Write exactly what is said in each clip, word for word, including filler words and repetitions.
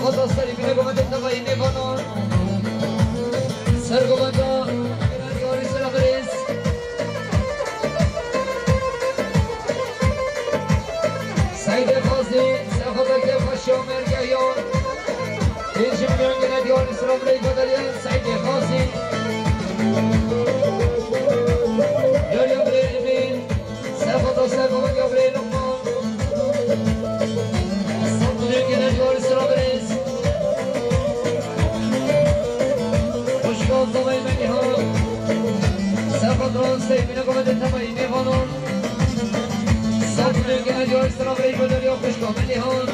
Xata serî bîne govendê tevayî nêvanan. Ser govenda Yarî Sera Birêz. Seydê Xazî, Sefata Kevxweşiya Mergehiyan. Pêncî milyon gene diyarî Sera Birêz bedeliye Seydê Xazî. Yariya Birê Emîn. Sefata Sefata Gavrê Lokman. Santine gene diyarî Sera Birêz. Hoşkan Zavay Melihan. Sefata Seyfine Govende Temayî Nêvanan. Santine gene diyarî Sera Birêz bedeliye Hoşkan Melihan.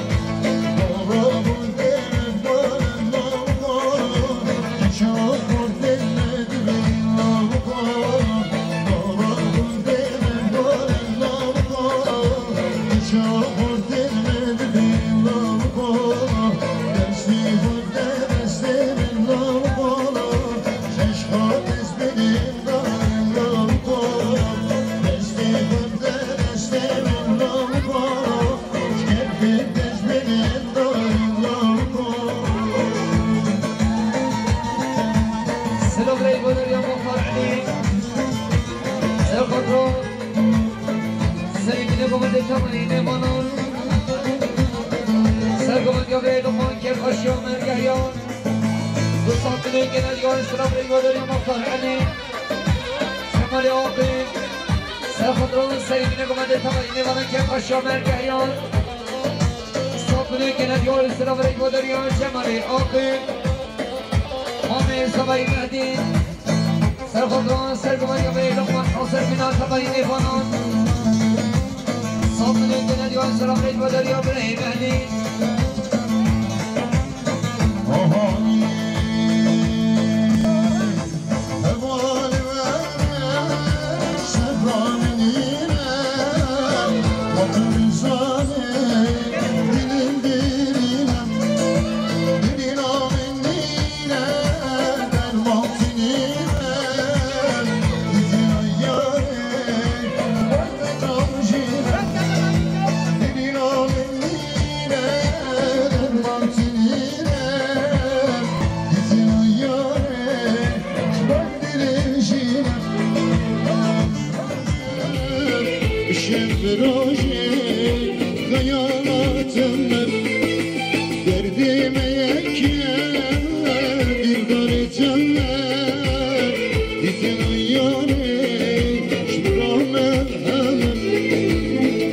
Silav rey goder ya Muxtar Elî. Ser kontrol. Serî bîne govendê Temayî Nêvanan. Ser govend ya vê Lokman Kevxweşiya Mergehiyan. Du santine gene diyarî silav rey goder ya Muxtar Elî. Kemalê Aqî. Ser kontrol serî bîne govendê Temayî Nêvanan Kevxweşiya Mergehiyan. Santine gene diyarî silav rey goder ya Kemalê Aqî. Mamê Zavayî Mehdî. Serxwezan, serguvan ya Birê Lokman, Haser Bîna, Temayî Nêvanan. Santine gene diyarî silav rey goder ya Birê Mehdî. Şev rojê xeyalatım derdê me yek e, dîldarê çawe dîtin yarê ji bira me hemin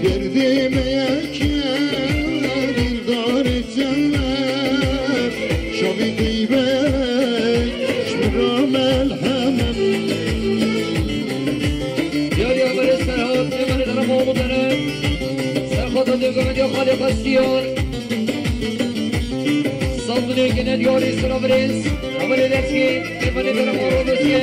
derdê me yek e, dîldarê çawe şavê teybet ji bira me hemin. Yarî Amerê Serhat, Emerê Dere Mawlu Dere, Serxwezan Dêvgamediya Xalê Xwestiyar, Sandinê gene diyarî Sira Birêz, Emerê Leskî, Emerê Dere Mawlu Leskî.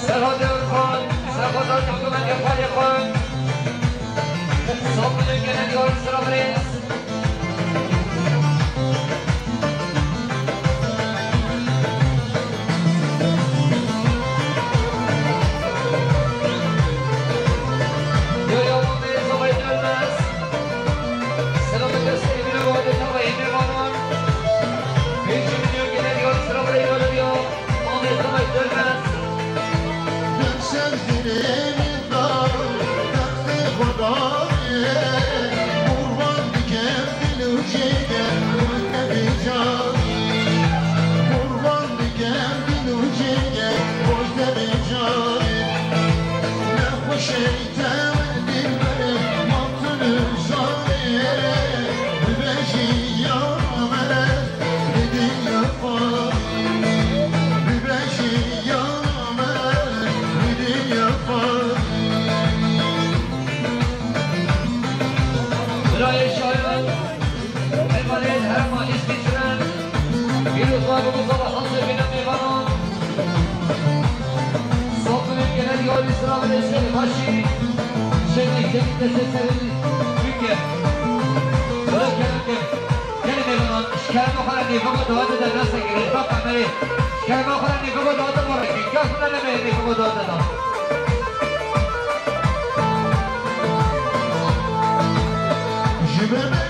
Serhat Erkan, Serhat Erkan, Serhat Erkan, Serhat Erkan. Hazir bîne mêvanan. Sopilên gelek yarî sira ve seri başî. Şeklî gelî destê serî. Bike. Bırak gelin gelin. Gelin mêvanan. Şikayet o kadar nêfaka dua dede nasıl gelir? Bak kamerayı. Şikayet o kadar nêfaka dua da var. Gel buna ne be nêfaka dua dede. Ji ber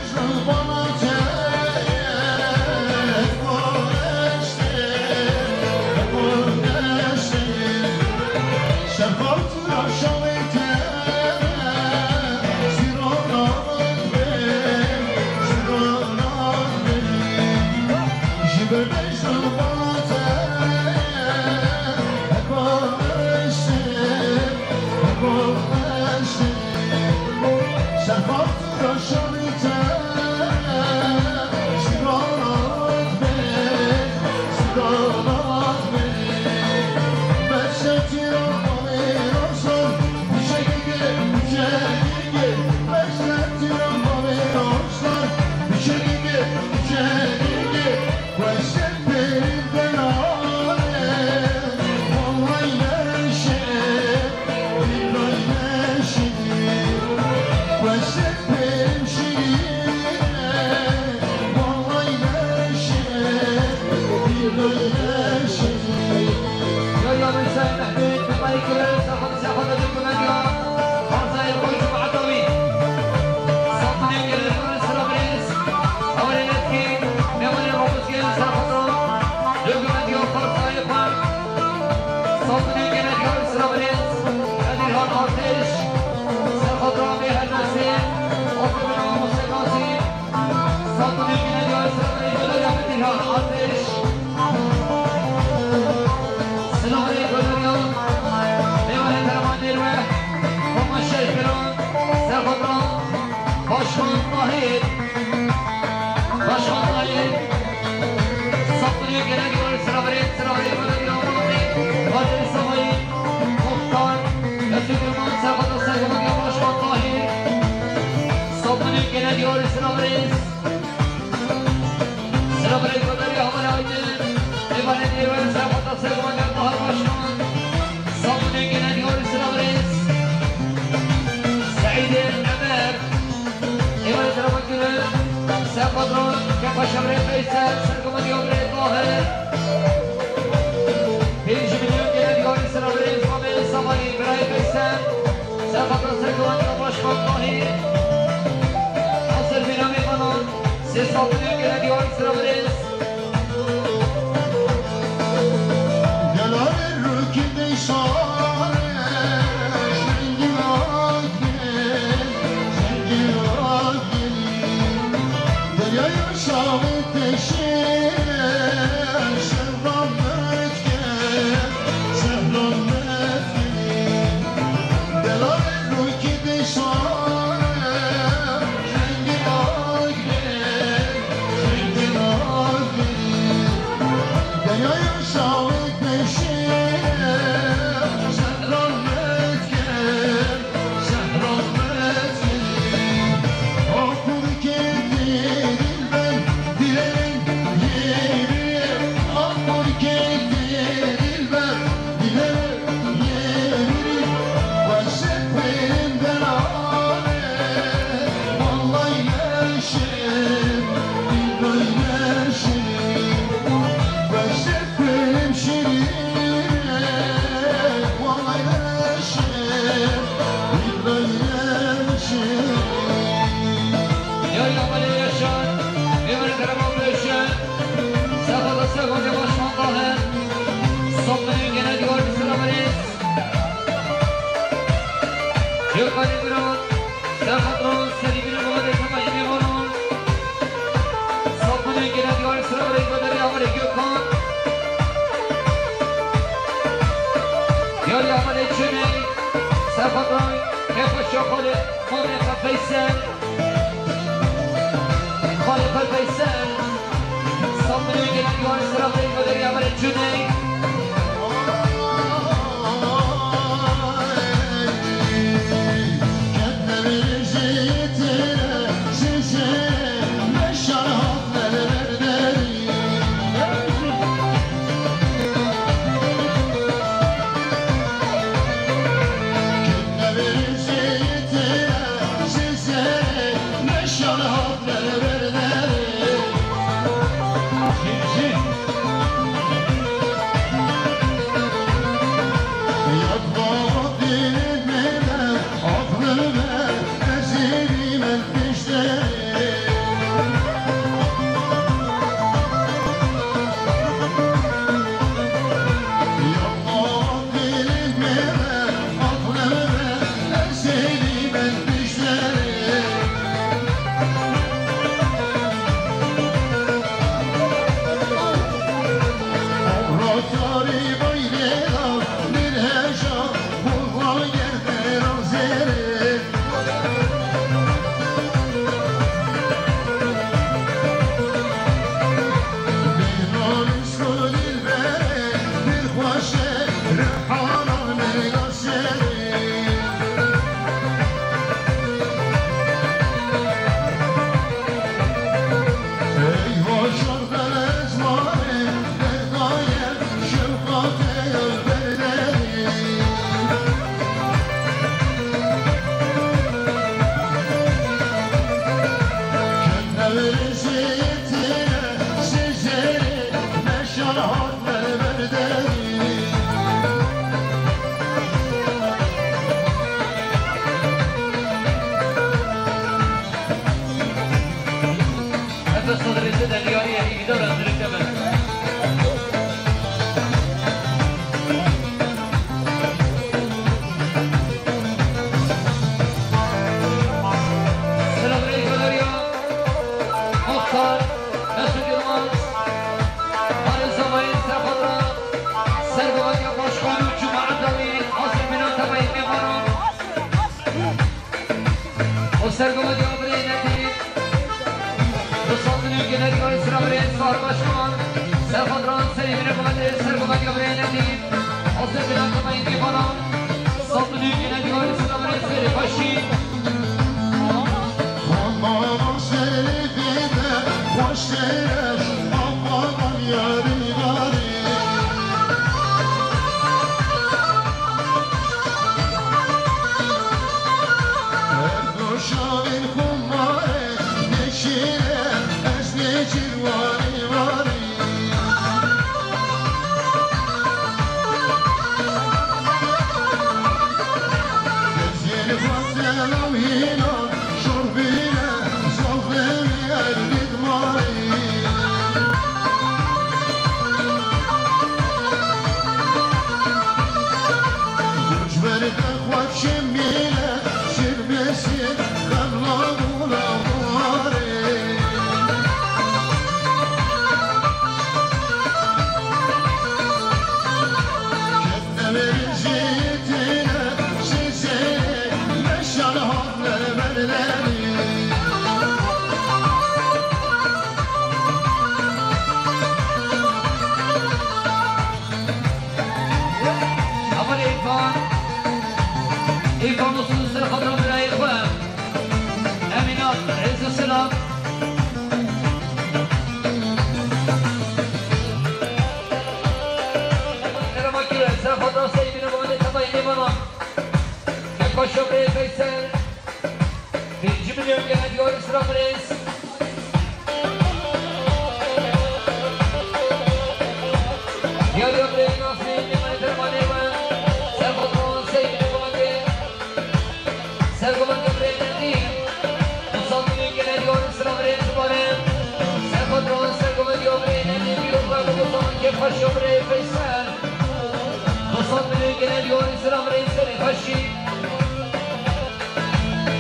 Sopinên gelek yarî sira birêz. Kadirhan Artêş. Serxwedran bê helbestê. Oxirina Mosê Gazî. Sopinên gelek yarî sira birêz. Kadirhan Artêş. Silav rê Kadirhan. Mêvanê Ferman Nêrwe. Xoma Şehkiran. Serxwedran. Başkan Tahir. Başkan Tahir. Saptırıyor genel yol sıra verin, sıra verin, böyle bir olmadı. Kadir Savayı. Muhtar. Özgür Yılmaz, Serhat Aslan, Başkan Tahir. Saptırıyor genel yol sıra verin. Sıra verin, böyle bir haber aydın. Emanet ediyorum, Serhat Aslan, Bahar Başkan. Saptırıyor genel yol sıra verin. Said Ömer. Êvarê dera me kirin, ser patron, Kepa Şevrê Feysel, serkoma diyo birê Tahir. Pênc milyon gele diyorî sira birê Îslamê Samayî, birayê Feysel, ser patron, serkoma diyo başkan Tahir. Hazir bîna mêvanan, sê sed milyon gele diyorî sira birê Gelarê rûkî deyşanê, jengî akê, jengî akê. Deryaya şavê teşê, şehran metke, şehran metke. Gelarê rûkî deyşanê, jengî akê. Ya, ya, Mele Yaşar, Emre Karaman Beşe, Sefa da Sefa Yavaş Mandahe, Sopnayı gene diyor, sıra Mele. Gökhan Emirhan, Serhat Ron, Selim İnanova, Dete Mahim Emirhan. Sapmanê gene diyar sıra ve rêkveberê Amerê Gökhan. Diyarê Amerê Çinê, Serhat Ron, Kefa Şaxalê, Mamê Feysel. Xalê Xal Veysel, Sambilê gelek Yohannes Rafet Federî Amerê Cuney. Nefes alırız, neden yarı yeri gider, hazırlıkta ben. Selamünaleyküm, Derya. Muhtar, Mesut Yılmaz. Arıza Mayıs Sefadra. Sergovanya Başkanı Cuma Adali. Hazır Milan Tabayı Mevano. O Sergovanya Abre Nedim. Dostlar, günü genel yayın sıra ve Sar Başkan. Sefadra, Selimine Babadır. Sergovanya Abre Nedim. Hazır Milan Tabayı Mevano. Dostlar, günü genel yayın sıra ve Seri Başı. Aman Îrfan. Îrfan olsun, ser xatir birayê xwe. Emîna, rêz û selam. Kerema kire, ser xatir Seyîdine Mehmetê Tevayê Nêvana. Kek Paşa Bey Feysel. Birinci milyon gelen diyor, sıra Brez. Diyor, diyor, Brez, nasıl, ne manetler var, ne var? Sen patron, sevgili Fatih. Sergovan Gabriel Nedim. Kutsal günü gelen diyor, sıra Brez, sıra Brez. Sen patron, Sergovan Gabriel Nedim. Bir yollar bu zaman, Kek Paşa Bey Feysel. Dostlar, biri gene diyor, selam reis, seni başı.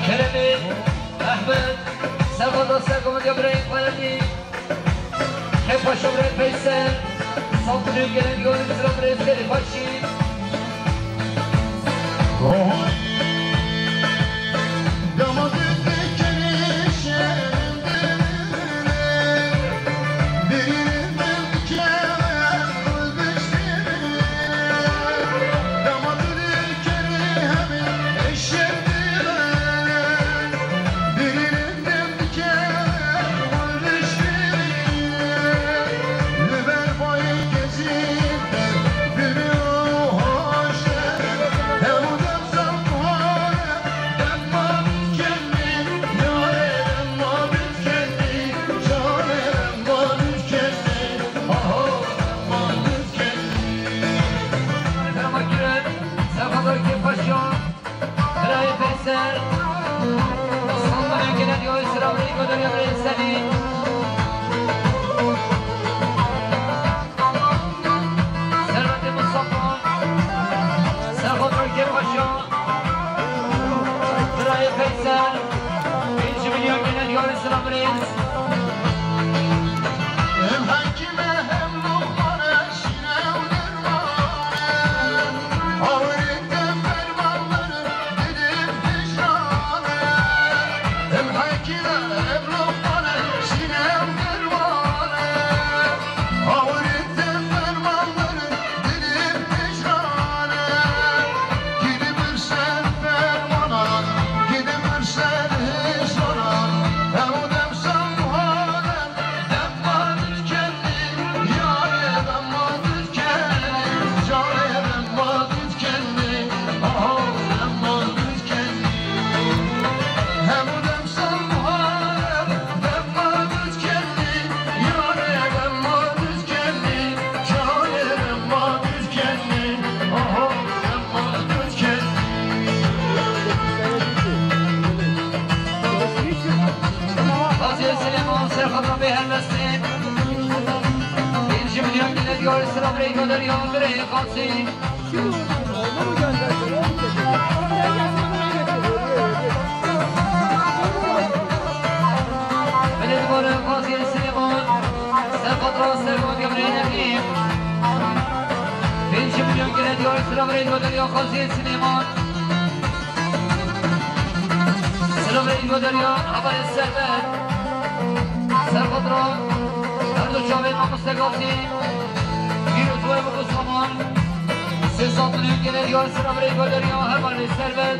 Kerem'i, Ahmet, Serhat'a, Serhat'a, Gabriel, Fahrettin. Hep başa bırak Veysel. Saldırı gene diyor, selam reis, seni başı. Silav rê godarî ya birê Qasî. Belê dibare Qasî Silêman. Serqatra serqot ya birê Nedîm. Pênc milyon gere diyar silav rê godarî ya Qasî Silêman. Silav rê godarî ya hevalê Servet. Serqatra her du çavên mamoste Qasî. Pîroz we bi xwe saman. Sê sed milyon gere diyar silav rê godarî ya hevalê Servet.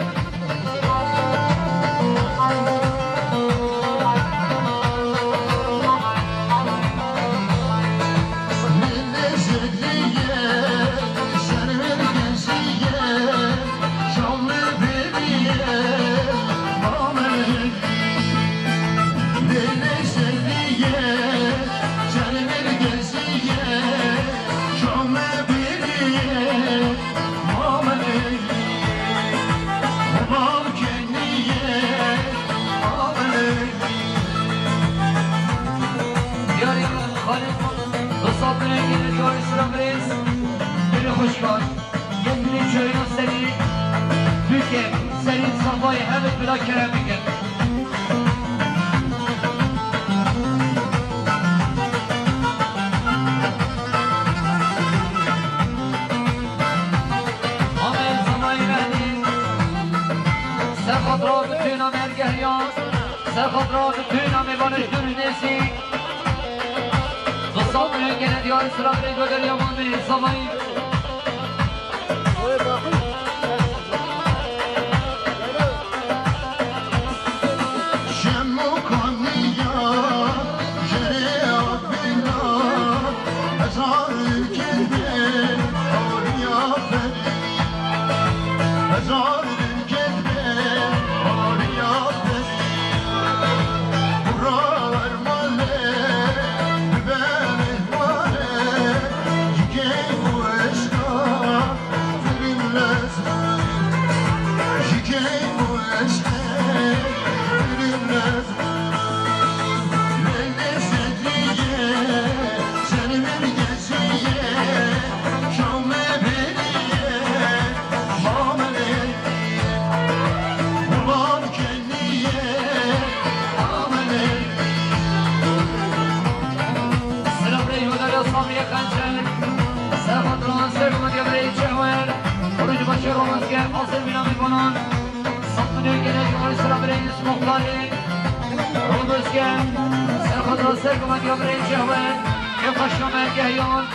Diyarê xalê xwe, bi sed milyon gere diyarê silav rê, gelê xweşkan, gelê çêna serî, dûkê serî safayê hevit bila kerem bikin. Amin, samayî mehnî. Serxatra bi tûna mergehiyan. Serxatra bi tûna mêvanê ji dûr û nêzîk. Du sed milyon gere diyarê silav rê godarî ya Mamê Samayî. Silav rê godarî ya Sabriye Xencer. Serxatra sergometiya birê Çehwer. Roj başê romezge, asir bîna mêvanan. Sed milyon gere diyarê silav rê Yusuf Muxtarê. Romezge, serxatra sergometiya birê Çehwer. Kêfxweşa mergehiyan.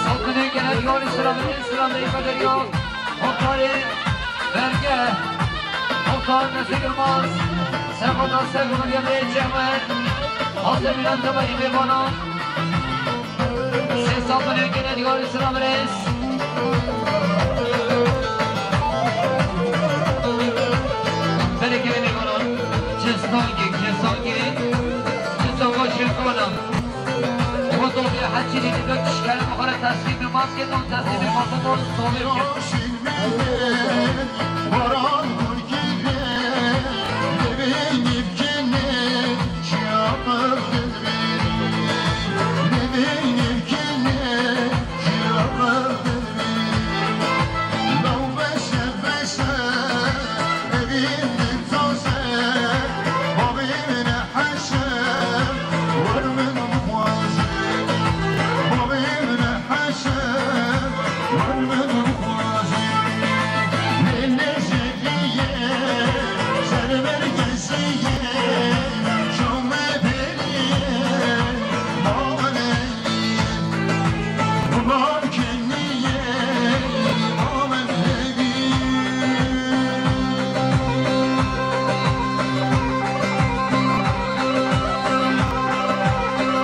Sed milyon gere diyarê silav rê, silav rê godarî ya Muxtarê. Berge, Muxtar Mesut Yilmaz, serxota sergometiya birê Çehwer, Azemîran Tebayî mêvanan, sê sed milyon gere diyarê silav rê. Belê gelê mêvanan, çi stangê, çi stangê, çi stanga şêrkana. Wexto bê heçî dî dibek tişkere xwe re teslîmê maskê dan, teslîmê maskê dan, tavê bike.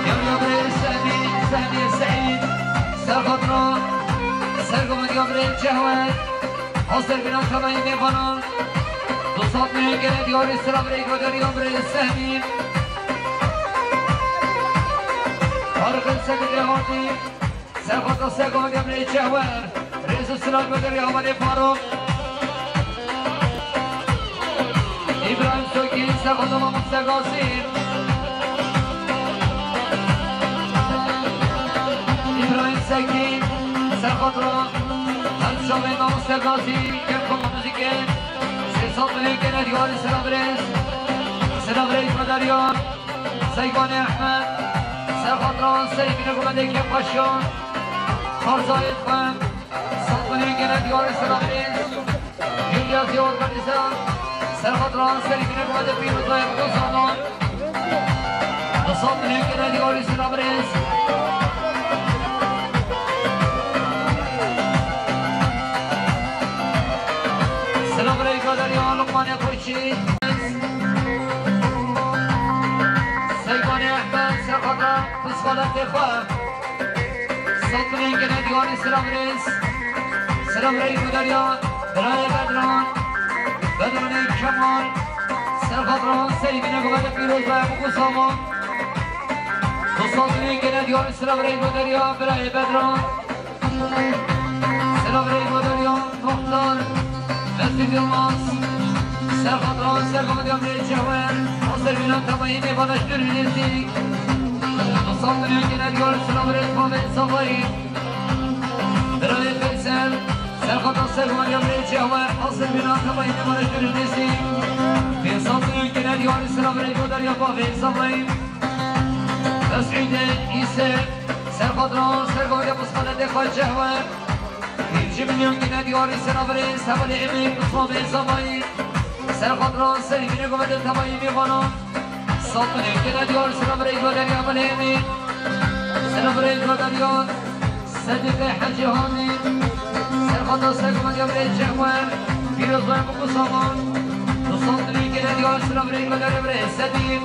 Yahya Bey Sehmî, Sehmî Seîd, serxatra sergometiya birê Cehwer, Azerbaycan temayî mêvanan, du sed milyon gere diyarê silav rê godarî ya birê Sehmî. Tarîxê sekirê hatî. Serxota sergometiya birê Cehwer, rêz û silav godarî ya birê Faruk. Îbrahîm Sokî, serxota Mahmud Sergasî. Îbrahîm Sekî, ser xatira her çavê mamoste Gazî, kêm xwe muzîkê, sê sed milyon gene diyarî sira birêz, sira birêz Medarya, Seyvanê Ehmed, ser xatira Seymînê Gumedê kêm xweşiyan, Xarzayê xwe, sed milyon gene diyarî sira birêz. Yildiz Yol Berdizan, ser xatira Seymînê Gumedê pîrozayê Kozanan. Esad Lêkine diyarî sira birêz. Sira birêz Galerya Luqmanê Koçî. Seyvanê Ehmed, ser xatira Pisxaletê xwe. Sed milyon gene diyarî sira birêz. Sira birêz Goderya, birayê Bedran. Bedranê Kemal. Ser xatira Seymînê Gumedê pîroz be, bu saman. Du sed milyon gene diyarî sira birêz Goderya, birayê Bedran. Sira birêz Goderya, Muxtar. Mesut Yılmaz. Ser xatira Serkan Demir Cevher. Hazır Milan Tabayî Mêvana Şükür Hulusi. Du sed milyon gene diyarî sira birêz Muhammed Savayî. Birayê Feysel, ser xatira Serkan Demir Cevher. Hazır Milan Tabayî Mêvana Şükür Hulusi. Pênc sed milyon gene diyarî sira birêz Goderya Bavê Savayî. Mesûdê Îse, ser xatira Serkan Demir Musxaletê xwe Cevher. Pêncî milyon gene diyarî sira birêz Hevalê Emîn Osman Bey Zamayî. Ser xatira Seymînê Gumedê Tebayî Mêvanan. Sed milyon gene diyarî sira birêz Goderya Hevalê Emîn. Sira birêz Goderya Sedîqê Hecî Hanî. Ser xatira Seymînê Gumedê birêz Cehwer. Pîroz be bu saman. Du sed milyon gene diyarî sira birêz Goderya birêz Sedîq.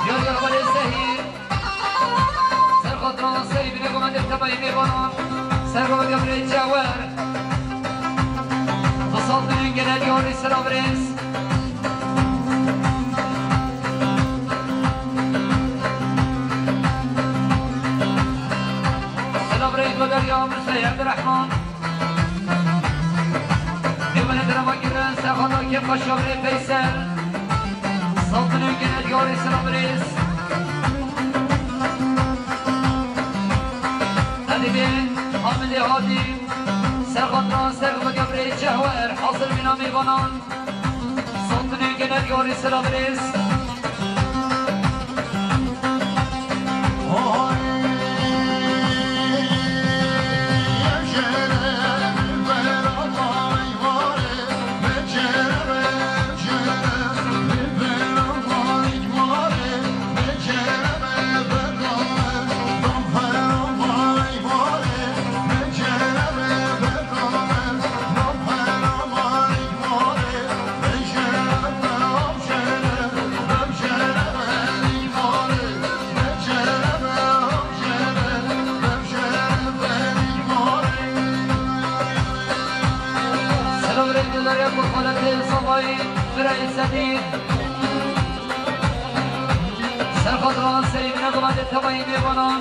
Yar yar Xwedê Sehîr. Ser xatira Seymînê Gumedê Tebayî Mêvanan. Ser xatira Birê Cewer. Du sed milyon gene diyarî sira birêz. Sira birêz Goderya Mirseyê Ebdirehman. Mêvanê derema girin, ser xatira kêfxweşa birê Feysel. Sed milyon gene diyarî sira birêz. Edîbê Amidê Hadî, ser xatira ser xatira birê Cehwer, hazir bîna mêvanan. Sed milyon gene diyarî sira birêz. Selam rêdî derê xwe xaletê Samayî, birayê Sedî. Ser xatira Seymînê Gumedê Tebayî mêvanan.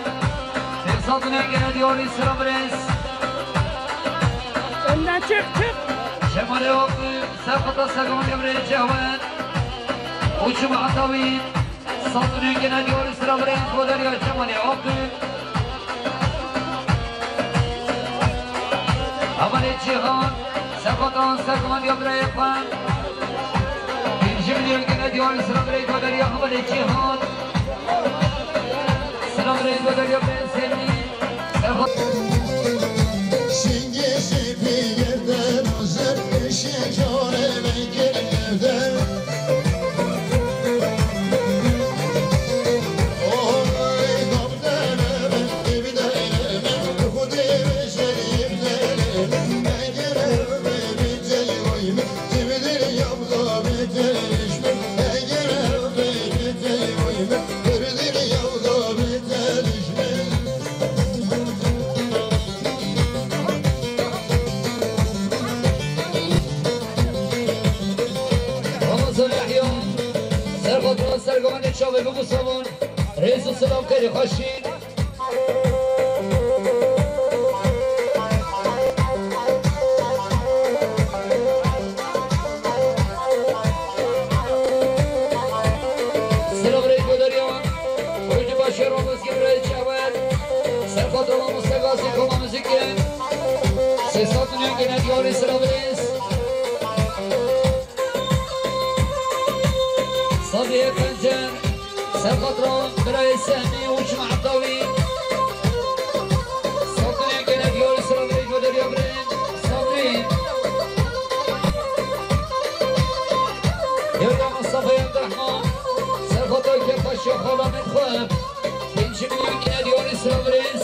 Pênc sed milyon gene diyarî sira birêz. Önden çık, çık. Şemalê Oku, ser xatira Sergometê birê Cehwer. Uçum Atawî. Sed milyon gene diyarî sira birêz Goderya Şemalê Oku. Hevalê Cîhan, ser xatira Sergometê birê Efan. Pêncî milyon gene diyarî sira birêz Goderya Hevalê Cîhan. Sira birêz Goderya birê Hüseyinî. Ser xat- Şingê şêpê yerde nazir, eşê care vengê evde. Oy, dam dere, evi dere, Xweşî. Silav rê Goderiyan. Rojî başê Ramazgî rê Çawer. Serxwet Rama Mustefasî koma muzîkê. Sê sed milyon gene diyarî silav rêz. Sabriye Pencer, Serxatran, Birayê Sehmî û Çima Etawî. Sabriye gene diyarî silav rê Goderiya birê Sabrî. Yewya Mustafayê Abdurrahman, Serxatay Kepaşiya xala min xwe. Pêncî milyon gene diyarî silav rêz.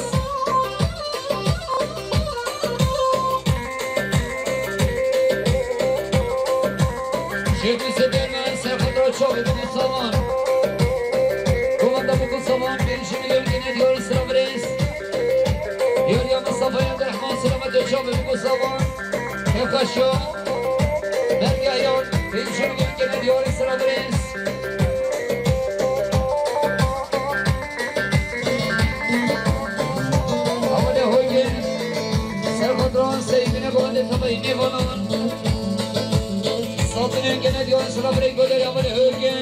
Şêxî Sedême, Serxatay Çavê Bûku Savan. Komanda Bûku Savan, pêncî milyon gene diyarî silav rêz. Diyariya Mustafayê Abdurrahman, Selametê Çavê Bûku Savan. Kepaşiya, Bergeyan, pêncî milyon gene diyarî silav rêz. Amade Hoyge, Serxatran Seyîdine Bande Tabayî Nêvanan. Satine gene diyor sıra birek böyle amade Hoyge.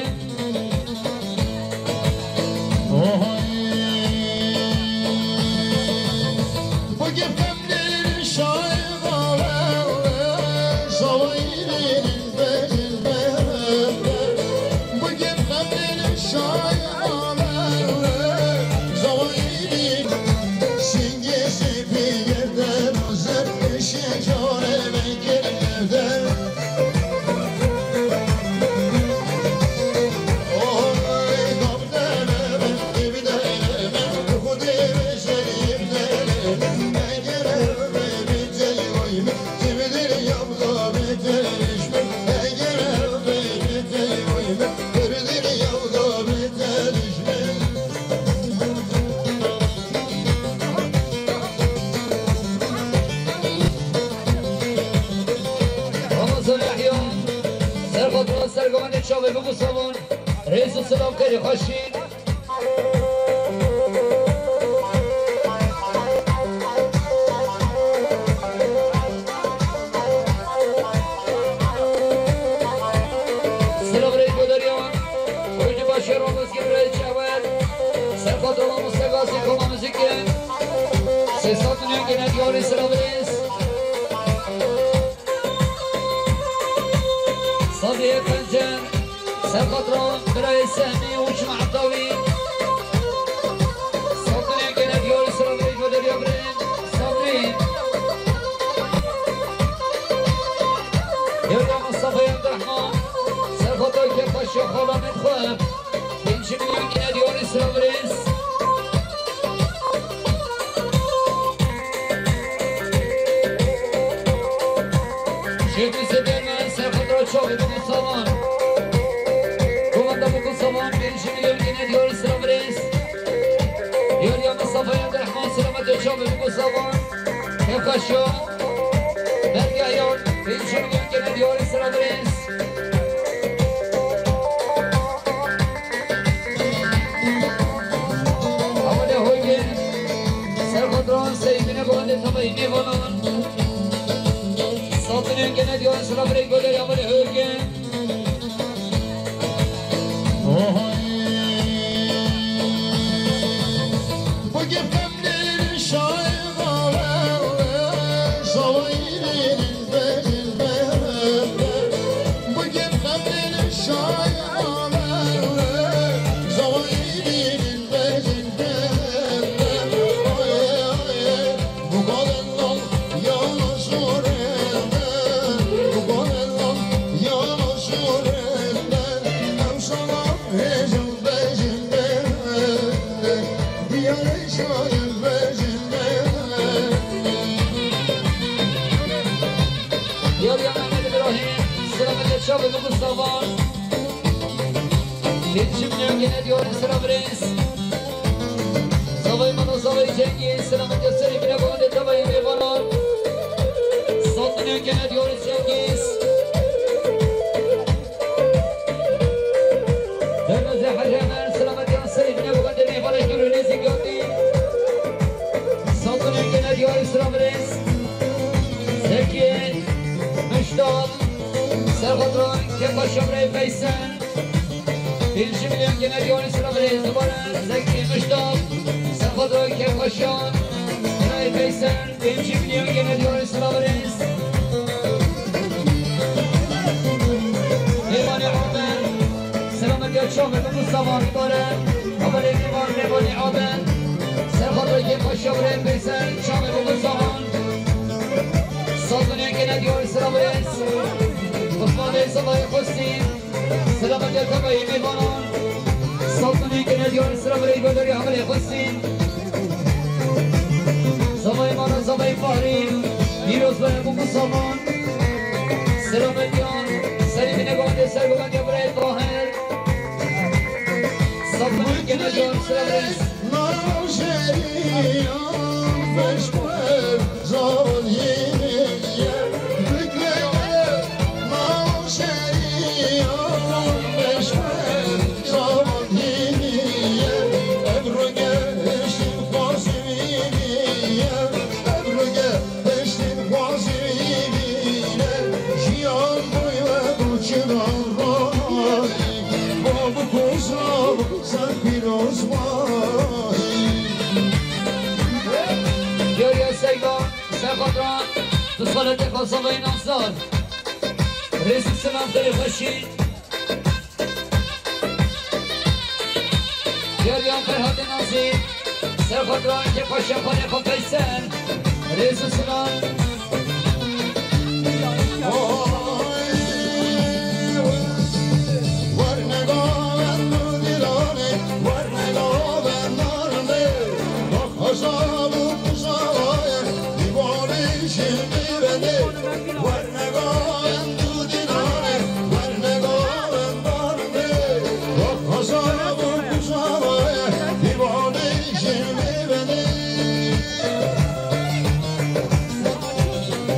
Ohoy. Bu gepemlerin şair. Ramazan Yahya, Serxatran Serganê Çavê Bûku Savan, rêz û silav xêrê xweşî. Silav rê Goderiyan, oyuncu başı Ramiz Gimrey Çewer, Serhat Olamız Segasi Koma Müzik'in, Sesat Nüyünküne Diyarî Silav Rêz. Sabriye Pencer, Serhat Ram, Birayê Sehmî û Çima Etawî. Sabriye gene diyarî Silav rê Goderiya birê Sabrî. Yewya Mustafayê Abdurrahman, Serhat Ayke Paşa xala min xwe. Pêncî milyon gene diyarî Silav rêz. Şêxî Sedême, Serxatira Çavê Bûku Savan. Komanda Bûku Savan, pêncî milyon gene diyarî Silav rêz. Diyariya Mistafayê Abdurrahman, Selametê Çavê Bûku Savan. Kefkaşiya, Bergeyan, pêncî milyon gene diyarî Silav rêz. Amade Hoyge, Serxatran Seyîdine Bandê Tabayî Nêvanan. Satine gene diyor sıra birek böyle Amade Hoyge. Bu gepemlerin şair. Diyar ya Mehmet İbrahim, Selametê Çavê Bûku Savan. Pêncî milyon gene diyarî Silav rêz. Zavayê Mano, Zavayê Cengiz, Selametê Serî bine bandê Tabayê Mêvanan. Sed milyon gene diyarî Cengiz. Derneze Hacı Hemen, Selametê Serî bine bandê Mêvanan. Gürünüzü Paşa birayê Feysel. Pêncî milyon gene diyarî sira birayê Zibare, Zekî Miştak. Serxotra Kêfxweşiyan. Birayê Feysel, pêncî milyon gene diyarî sira birayê. Mêvanê Amer. Selametiya çavê biku savan dare. Haberê mêvan mêvanê Amer. Serxotra Kêfxweşiya birayê Feysel, çavê biku savan. Sazunê gene diyarî sira birayê. Osman Bey Salayê Xwestî. Selametiya tevayê mêvanan. Saltanê gene diyar sira birê Godarî Hamirê Xwestî. Zavayê me re zavayê Fahrî. Pîroz be bû ku saman. Selametiya serî bine govendê ser govendê birê Tahir. Saltanê gene diyar sira birê. Navşeriyan beş kuev. Yar ya Seyda. Serxotra, tu saletê xwe zavayê Nasar. Rêz û silam xêrê xweşî. Yar ya Ferhatê Nazî. Serxotra, ke paşa xalê xwe Feysel. Rêz û silam.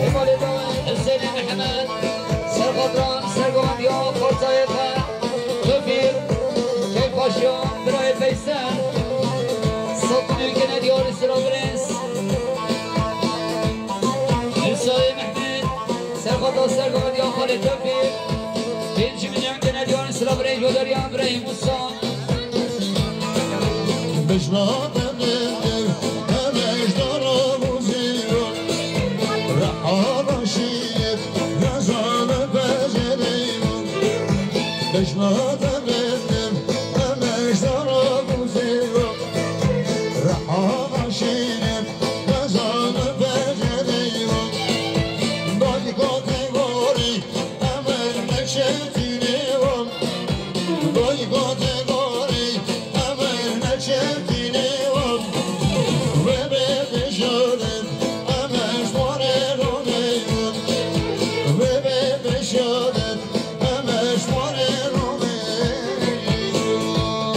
Hêvalê dawî Husênê Mihemed, serxotra sergovendiya xortayê xwe, Tofîq, Keyfbaşiya birayê Feysel, sed milyon gene diyarî sira birêz. Musayê Mehmet, serxotra sergovendiya xalê Tofîq, pêncî milyon gene diyarî sira birêz, Godariya birayê Musa. Bejna demê ev, em ejdara bûzîro. Reha başî, nezane becerîro. Bejna demê ev, em ejdara bûzîro. Reha başî, nezane becerîro. Dayka têvarî, Emir neçetinê wan, doy gote gorî, emir neçetinê wan. Wê bê bişaret, emir şwarê ronê wan. Wê bê bişaret, emir şwarê ronê wan.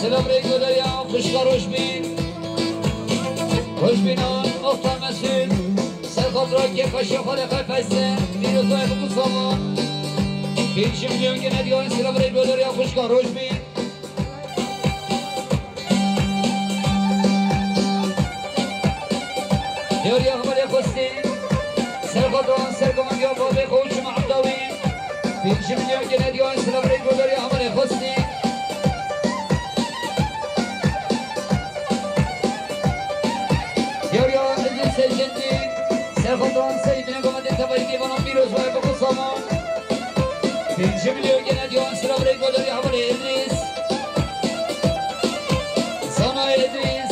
Selam rê Godariya, xwişka Rojbîn. Rojbînan, Oxta Mesûd. Serxotra Kêfxweşiya xalê xwe Feysel, pîrozayê biku savan. Pêncî milyon gene diyarî sira birê Godariya xwişka Rojbîn. Diyariya Hevalê Xwestî. Serxotra sergovendiya babê xwe û çima Evdawî. Pêncî milyon gene diyarî sira birê Godariya Hevalê Xwestî. Yar ya Îdrîs Ecendî, serxotra serî bine govendê tevayî mêvanan pîroz be, biku savan. Pêncî milyon gene diyarî sira birê Godariya Hevalê Îdrîs. Zana Îdrîs,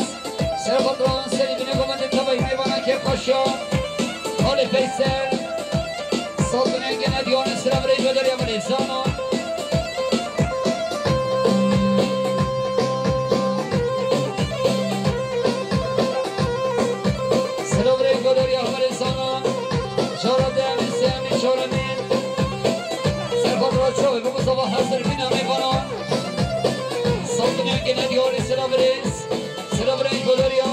serxotra serî bine govendê tevayî mêvanan Kêfxweşiya xalê Feysel. Sed milyon gene diyarî sira birê Godariya Hevalê Zana. Sira birê Godariya Hevalê Zana. Cara demi semi çoremi. Serxotra çavê biku sabah hazir bîna mêvanan. Sed milyon gene diyarî sira birê. Sira birê Godariya.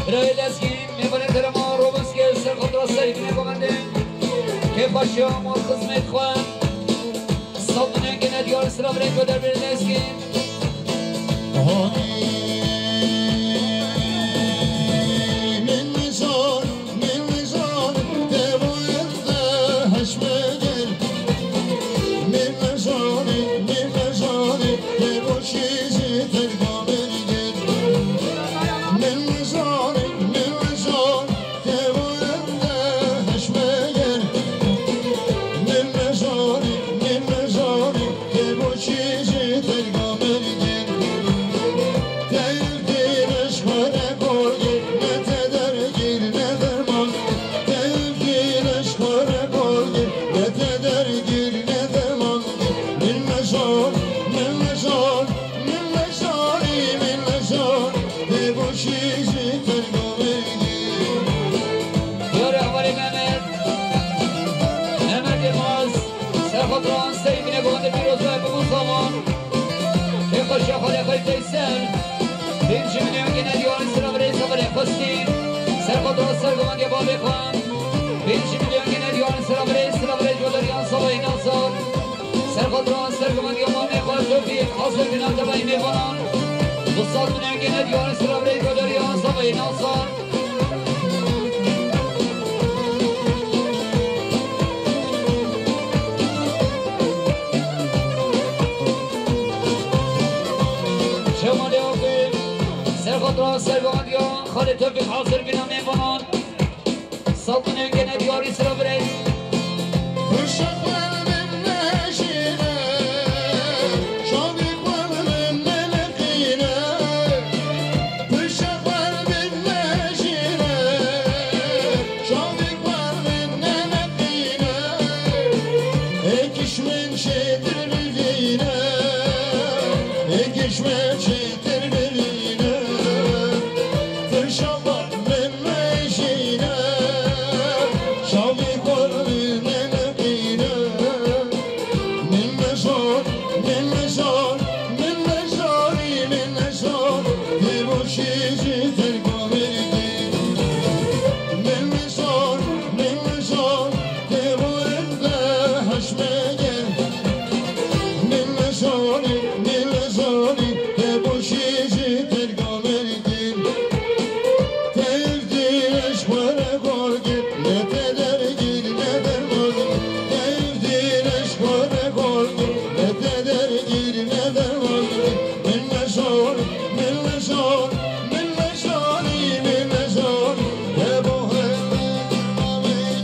Birayê Lezgî, mêvanê terema Roboskê, serxotra serî bine govendê. Kêfxweşiya mal xizmêt xwe. Sed milyon gene diyar sira birê Godarî Lezgî. Hanî min nizan, min nizan, devoyende heşmedin. Binatevayî mêvanan, bi saz binengê ne diyarî sira birê Godariya Zavayê Nazan. Şemalê Akê, serxatra serbandiya Xalê Tevfîk hazir bîna mêvanan. Saltine gene diyarî sira birê. Uşaklar min neşîne, şavî xwar min neneqîne. Uşaklar min neşîne, şavî xwar min neneqîne. Êkiş min çêtir bivîne, êkiş min çêtir bivîne. Uşaklar Min meşîne, şavî xwar min neqîne. Min meşan, min meşan, min meşanî, min meşan, tê boşî ji terko min kî. Min meşan, min meşan, tê bo ende heşmege. Min meşanî, min meşanî, tê boşî ji terko min kî. Tevdî leşxwere xorgir, ne te dergir, ne derman. Tevdî leşxwere xorgir, ne te dergir, ne derman. Min meşon, min meşon, min meşonî, min meşon, ne bo hevdî ameyî.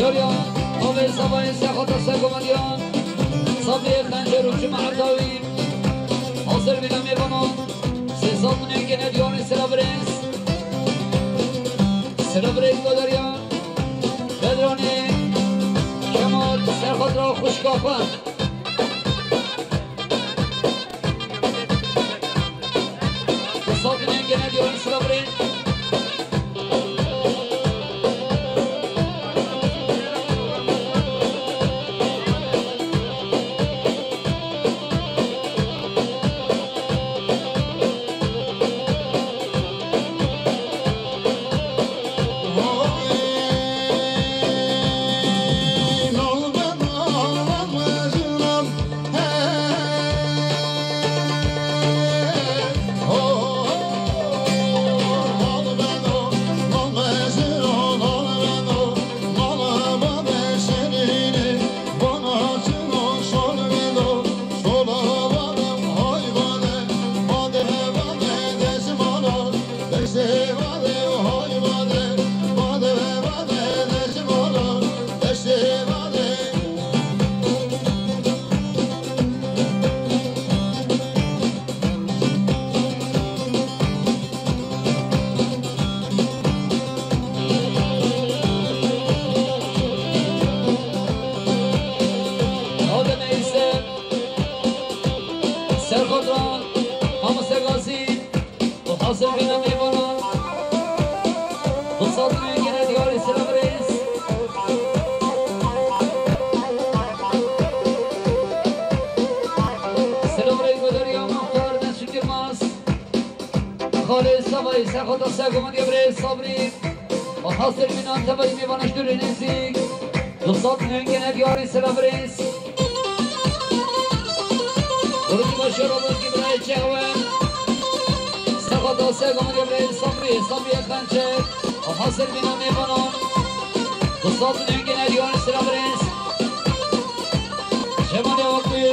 Yariya, avê zavayê sexata sergovendiyan, Sabriye Xencer û Cuma Erdawî, hazir bîne mêvanan, sê sal min êkê ne diyarê sira birêz. Sira birêz Godariya, Bedranê, Kemal, serxatra xwişka xwe. Saltine gene diyorum sıra buraya. Adem Eyse, Serxotan, Mamoste Gazî, Hazır bîne mêvanan. Bi sazê gene diyarê Selavrêz. Ay, serxota sergomandiya birêz Sabrî. Û hasir mînan tevayî mêvana ji dûrê nêzîk. Du sed milyon gene diyarî sira birêz. Duruşma şerabaki birayê çehwe. Serxota sergomandiya birêz Sabrî, Sabrî Xençer. Û hasir mînan mêvanan. Du sed milyon gene diyarî sira birêz. Şemalê Akbî,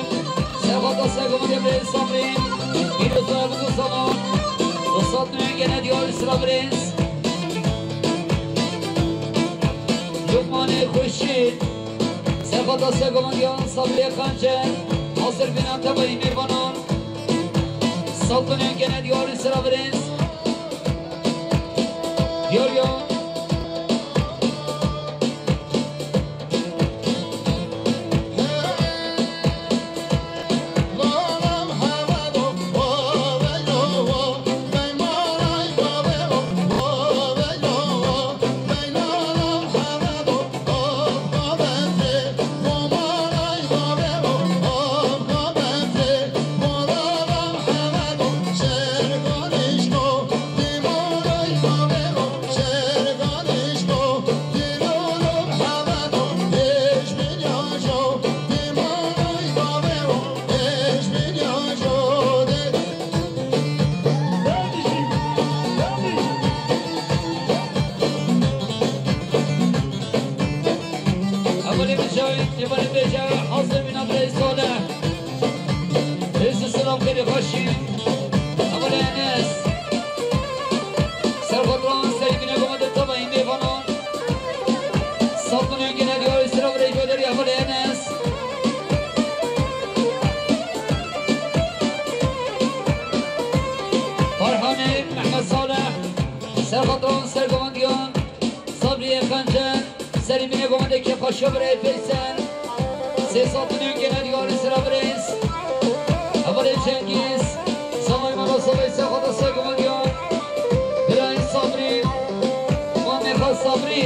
serxota sergomandiya birêz Sabrî, pîroz e bi du salan, du sed milyon gene diyarî sira birêz. Lukmanê Xweşî, serxota sergomandiya Sabrî Xençer, hasir bînan tevayî mêvanan, sed milyon gene diyarî sira birêz. Diyar ya. Evelê min şahid, evelê bêje, hazir bîna birê Salih. Hêz û silav xêrê xweşî. Evelê Enes. Serxotran, serî bîne goma de tava hîndê vanan. Sed milyon gene diyarî sira birê Coderî, evelê Enes. Farhanê Mehmet Salih. Serxotran, sergomandiyan. Sabrî Xençer, serî bîne gomedê kêfxweşiya birayê Feysel. Sê sed milyon gene diyarî sira birêz. Hevalê Cengîz, Samayê Mala Samayê serxota sergomandiyan. Birayê Sabrî, mamê xwe Sabrî.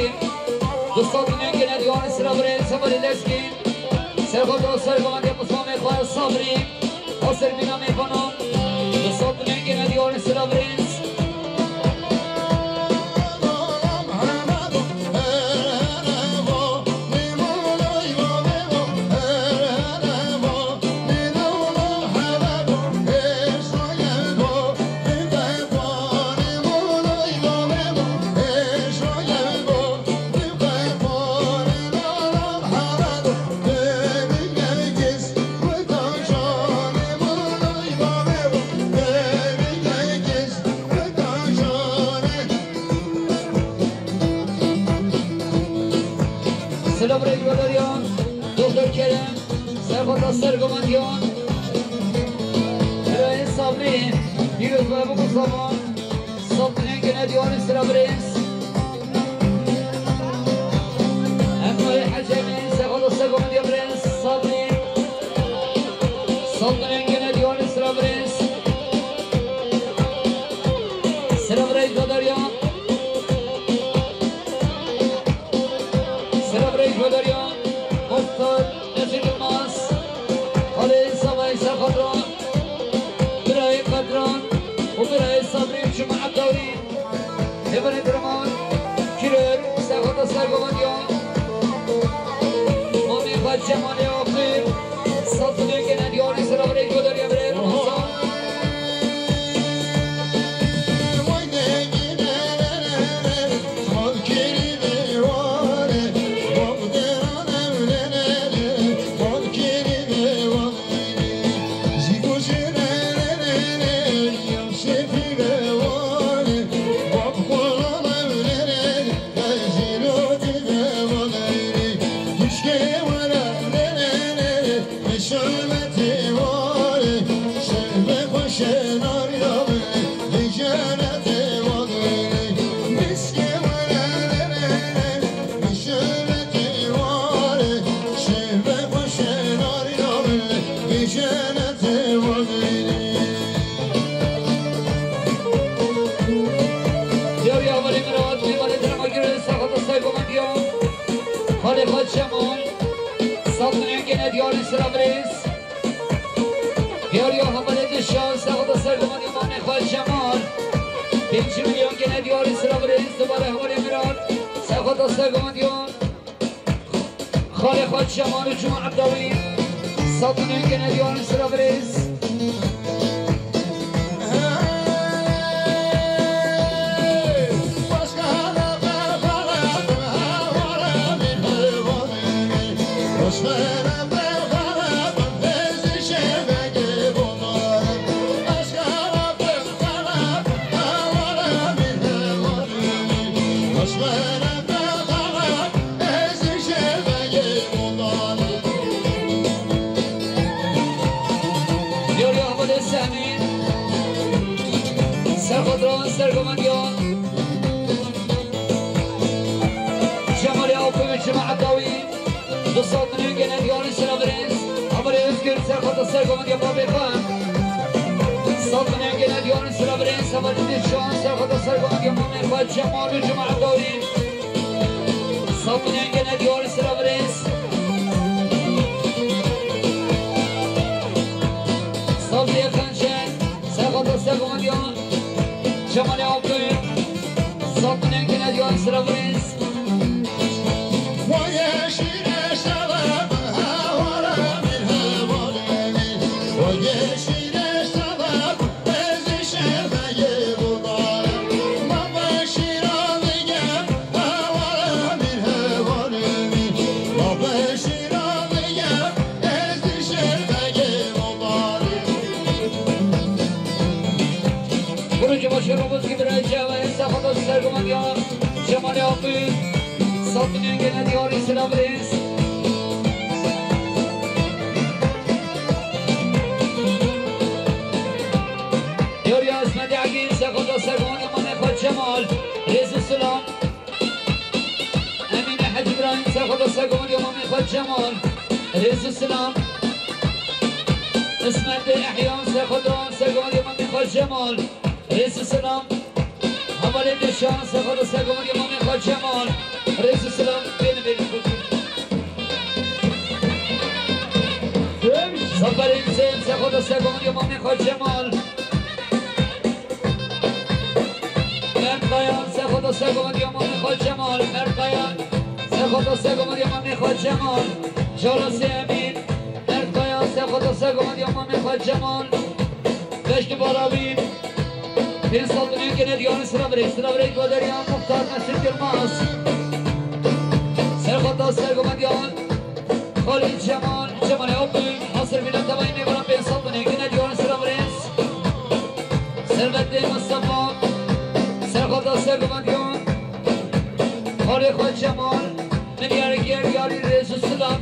Du sed milyon gene diyarî sira birêz. Hevalê Lezgî, serxota sergomandiyan, mamê xwe Sabrî. Hasir bîna mêvanan, du sed milyon gene diyarî sira birêz. Silav rê Guhdaryan, Doktor Kerem, serxota sergomandiyan, birayê Sabrî, pîroz be bi ku savan. Sed milyon gene diyarî sira birêz. Emre Hecemî, serxota sergomandiya birêz Sabrî. Sed milyon gene diyarî sira birêz. Sira birêz Godaryan. Sira birêz Godaryan. Muxtar. Necî Yilmaz, Xalê Samayê Serxatran, birayê Qedran û birayê Sabrî û Cuma Ebdawî, Hevalê Diraman, Kîrer, Serxata Sergomandiyan, Mamê xwe Cemalê Aqil, sazilê gene diyarî sira birê Godariya birê Ramazan. Diyarî hevalê min re hatî, hevalê diramakî re, serxata sergomandiyan. Xalê xwe Cemal, sazilê gene diyarî sira birêz. Diyarî hevalê Dişan, serxata sergomandiyan, mamê xwe Cemal. Pêncî Diyarî sira birêz, dibare hevalê Miran, serxwata sergovendiyan. Xalê xwe Cemal û Cuma Ebdawî, sed milyon gene diyarî sira birêz. Diyarî Ahmedê Sehmî, serxwedran, sergovendiyan. Cemalê Apoyê Cuma Ebdawî, du sed milyon gene diyarî sira birêz. Hevalê Özgür, serxwata sergovendiya babê xwe. Sed milyon gene diyarî sira birêz. Hevalê Dilşan, serxwata sergovendiya mamê xwe Cemal û Cuma Ebdawî. Sed milyon gene diyarî sira birêz. Sabriye Xencer, serxwata sergovendiya Cemalê Apoyê, sed milyon gene diyarî sira birêz. Kurucu başı Robuz gibi Recep, serxwata sergovendiyan Cemalê Apoyê, sed milyon gene diyarî sira birêz. Diyarî Esmedê Egîn, serxwata sergovendiya mamê xwe Cemal, rêz û silam. Emîne Hecî Îbrahîm, serxwata sergovendiya mamê xwe Cemal, rêz û silam. Îsmetê Ehya, serxwata sergovendiya mamê xwe Cemal, rêz û silam. Hevalê Dilşan, serxwata sergovendiya mamê xwe Cemal, rêz û silam. Bêne, bêne, bêne. Zaferê Hüseyin, serxwata sergovendiya mamê xwe Cemal. Mert Kaya, serxwata sergovendiya mamê xwe Cemal. Mert Kaya, serxwata sergovendiya mamê xwe Cemal. Carasê Emîn. Mert Kaya, serxwata sergovendiya mamê xwe Cemal. Beşkî Barawî. Pênc sed milyon gene diyarî sira birêz. Sira birêz Goderiya Muxtar Mesut Yilmaz. Serxwata sergovendiyan. Xalid Cemal, Cemalê Abdul, Nasir Bilal Tevayî, mêvara pênc sed milyon gene diyarî sira birêz. Servetê Mustafa, serxwata sergovendiyan. Xalê xwe Cemal, milyarê gel yarî, rêz û silav.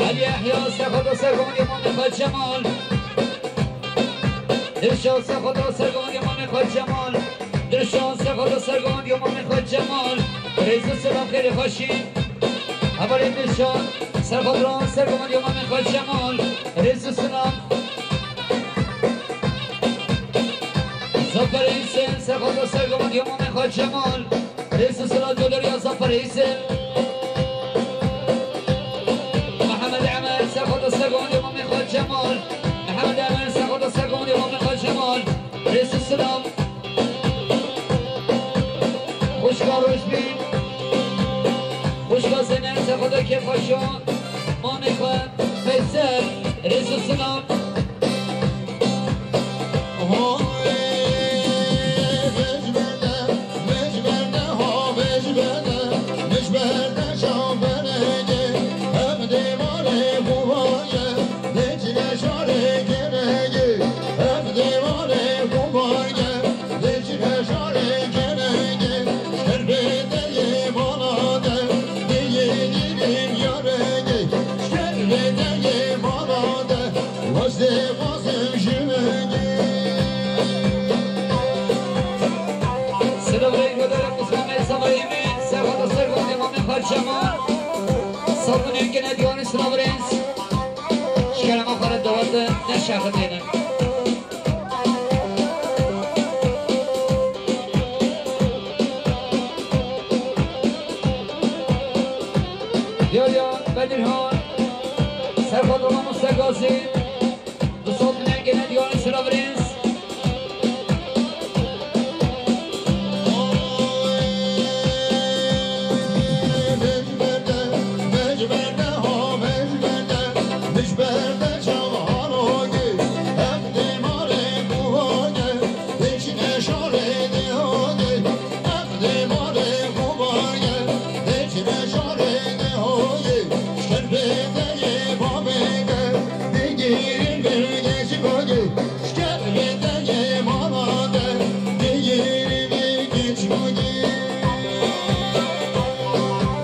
Elî Yehya, serxwata sergovendiya mamê xwe Cemal. Dilşad, serxwata sergovendiya mamê xwe Cemal. Dilşad, serxwata sergovendiya mamê xwe Cemal. Rêz û silav, xêrê xweşî. Hevalê Dilşad, serxwata sergovendiya mamê xwe Cemal. Rêz û silav. Zafer Hüseyin, serxwata sergovendiya mamê xwe Cemal. Rêz û silav, Coderiya Zafer Hüseyin. Mihemed Emer, serxwata sergovendiya mamê xwe Cemal. Mihemed Emer, serxwata sergovendiya mamê xwe Cemal. Rêz û silav. Xwişka Rojbîn. Xwişka Zeynep, serxwata kêfxweşa mamê xwe Feysel. Rêz û silav. Cemal, sazın yengene diyorun sıra Brens. Şkerema para doğru ne şahı benim. Yo yo, Bedirhan, Serhat Olamı Sergazi. Du sed milyon gene diyor sıra Brens.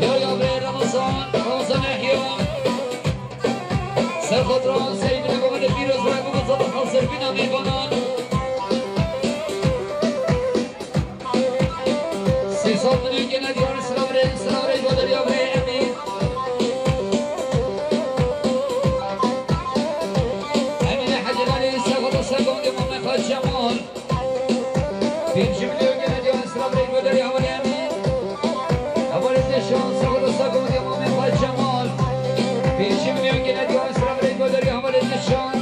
Ya ya be Ramazan, Ramazan Ehya. Serhat Ramazan Seydi, Mehmet Pîroz ve Mehmet Zafer Hazır Bina Meyvanan. Sê sal milyon gene diyarê Siravrê, Siravrê Baderiya Vrê Emîn. Emîne Hecî Lale, Sefada Sergondê Mameqa Cemal. Pêncî milyon gene diyarê Siravrê Baderiya Vrê Emîn. Hevalê Dişan, Sefada Sergondê Mameqa Cemal. Pêncî milyon gene diyarê Siravrê Baderiya Hevalê Dişan.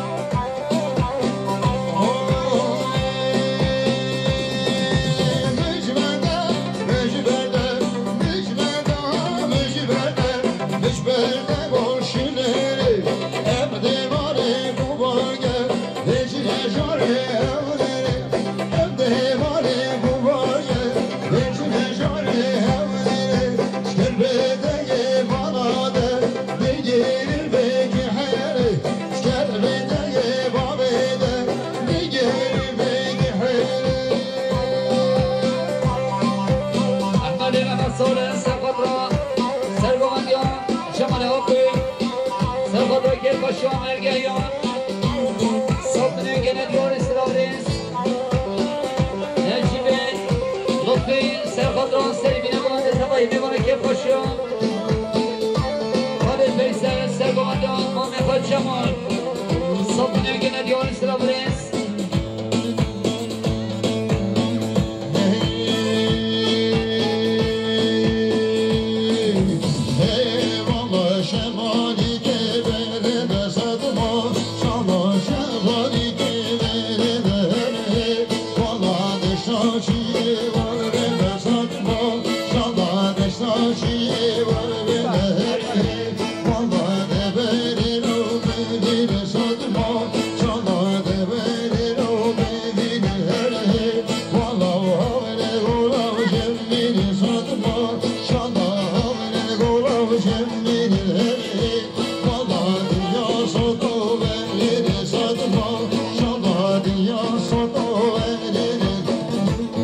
Ehmedê Mehmet Salih, Serxatra, Sergovendiyan, Şemalê Akû, Serxatra Kêrpaşiyan, Ergehiyan, Sapinê gene diyarê Siravrê, Necîbê, Lutfî, Serxatra, Serî Bîne, Bolandê Tevayî, Mêvanê Kêrpaşiyan. Xalê Feysel, Sergovendiyan, Mamê Xal Cemal. Sapinê gene diyarê Siravrê.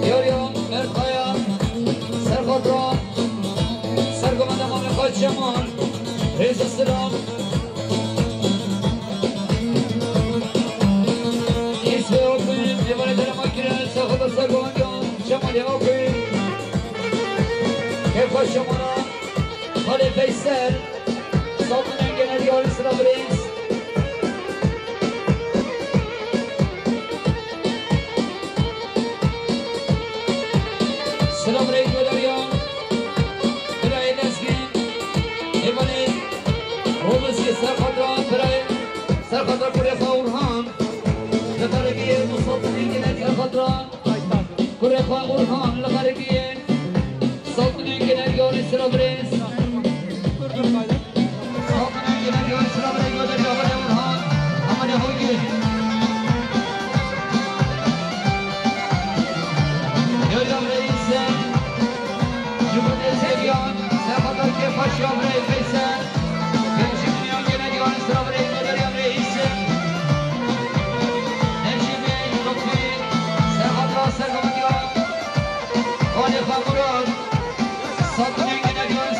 Yar ya, Merkaya, Serxatra, Sergomenda Mamê Xal Cemal, Rêza Silam. Îsve Akû, Mêvanê Derema Kirin, Serxatra Sergomendiyan, Cemalê Akû, Kêrpaşiyan, Xalê Feysel. Sapinê gene diyarê Siravrê. Siravrê Godariyan, Birayê Lezgîn, Êvanê Robiskê Serxatra, Birayê Serxatra, Kurê Xwe Orhan, Li Xeribiyê, Sapinê gene diyarê Serxatra. Kurê xwe Orhan li Xeribiyê. Sapinê gene diyarê Siravrê. Sapinê gene diyarê Siravrê, Goderiya Xwe Orhan. Amanê Hogê. Yodam Reîs. Ji bo dê Zeriyan. Serxatra Kêrpaşiyan Birayê Feysel. Pêncî milyon gene diyarê Siravrê, Goderiya Reîs. Necîbê Lutfî, Serxatra Sergovendiyan, Xalê Xwe Murat, Sapinê gene diyarê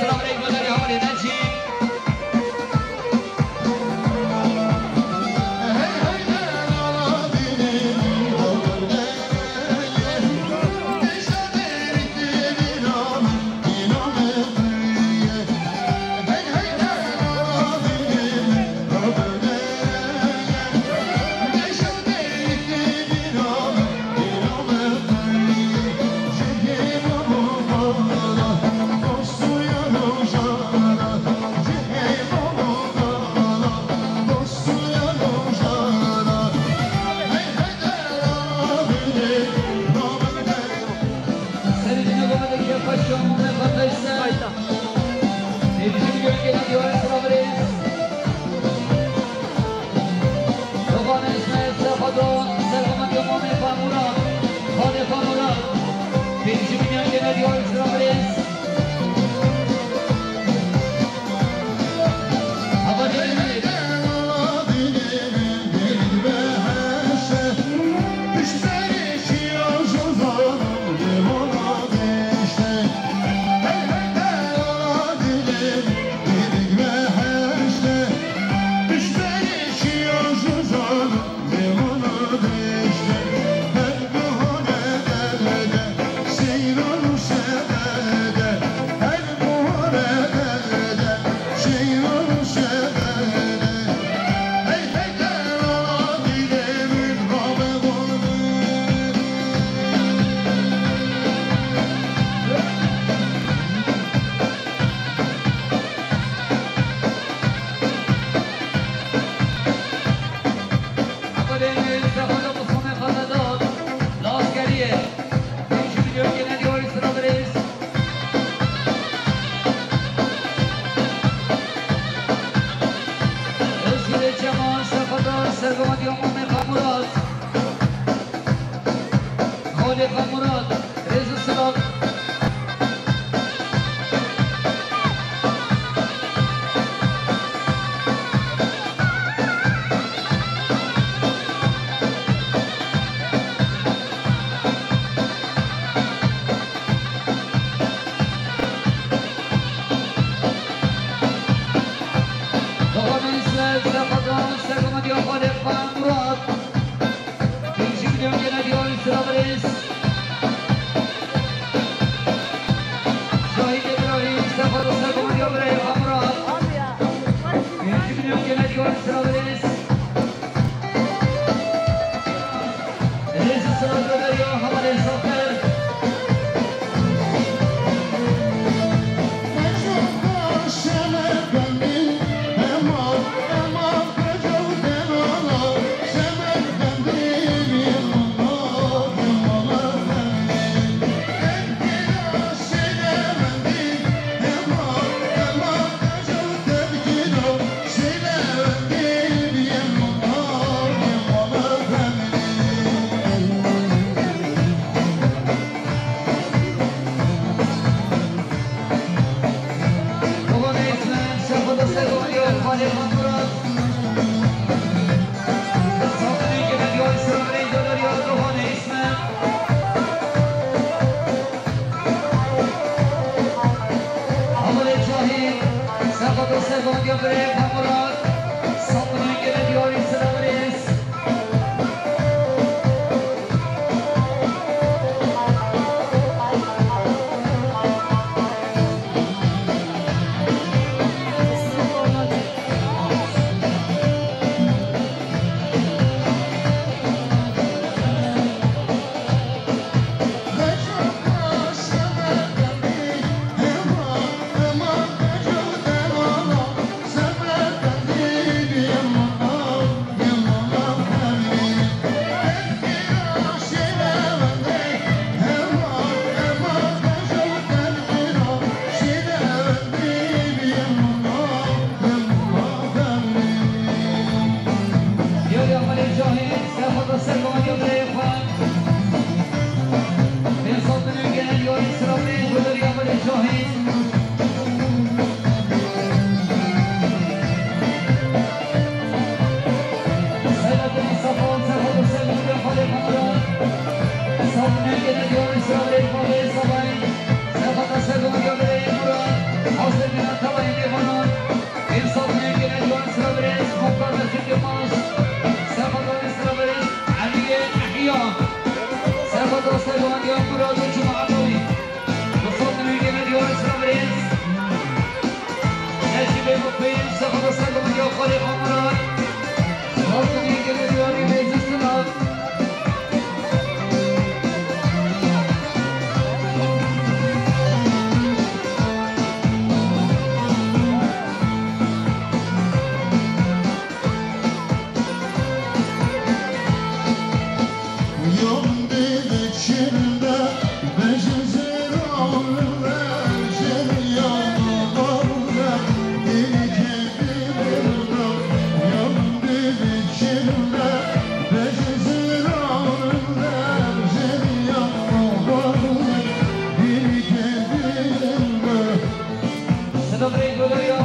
Selamun aleyküm ya.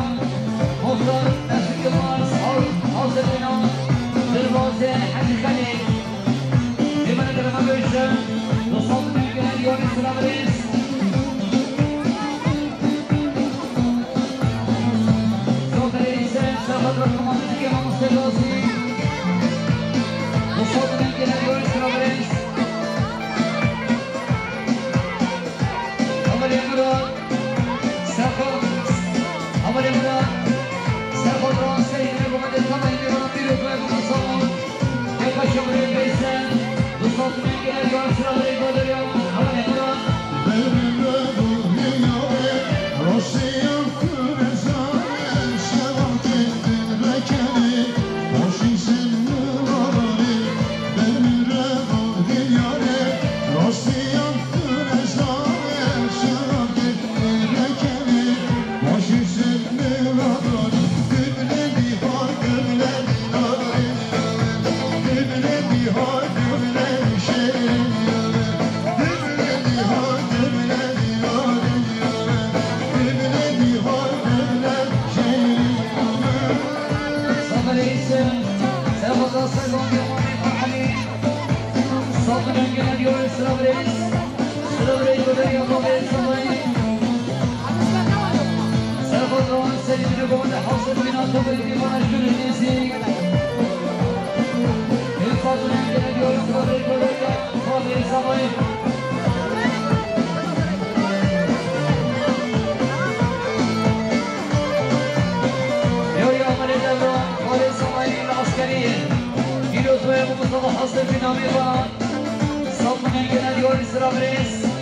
Muhtar Nesri Yılmaz, Hazreti İnan, Dilbaze Hacı Kale. Hemen hemen hemen böyle işte. Dostum, büyük gelen yolun selamınız. Zaten ise Serhat Rahman, Hacı Kemal Mustafa Gazi. Dostum, büyük gelen yolun selamınız. Aman Emrah. Serhat, Aman Emrah, Serhat Rahatsız, yine bu kadar tamam, yine bana bir öpüyor, bu da salon. Yaklaşık buraya Veysel, bu salonun gelen yarışına da Ekvador ya, Aman Emrah. Yo, yo, ameliyatlar, polis, amayın, askeriye. Giriyoruz ve bu Mustafa Hazreti Nami var. Salmın gelen yol sıra veririz.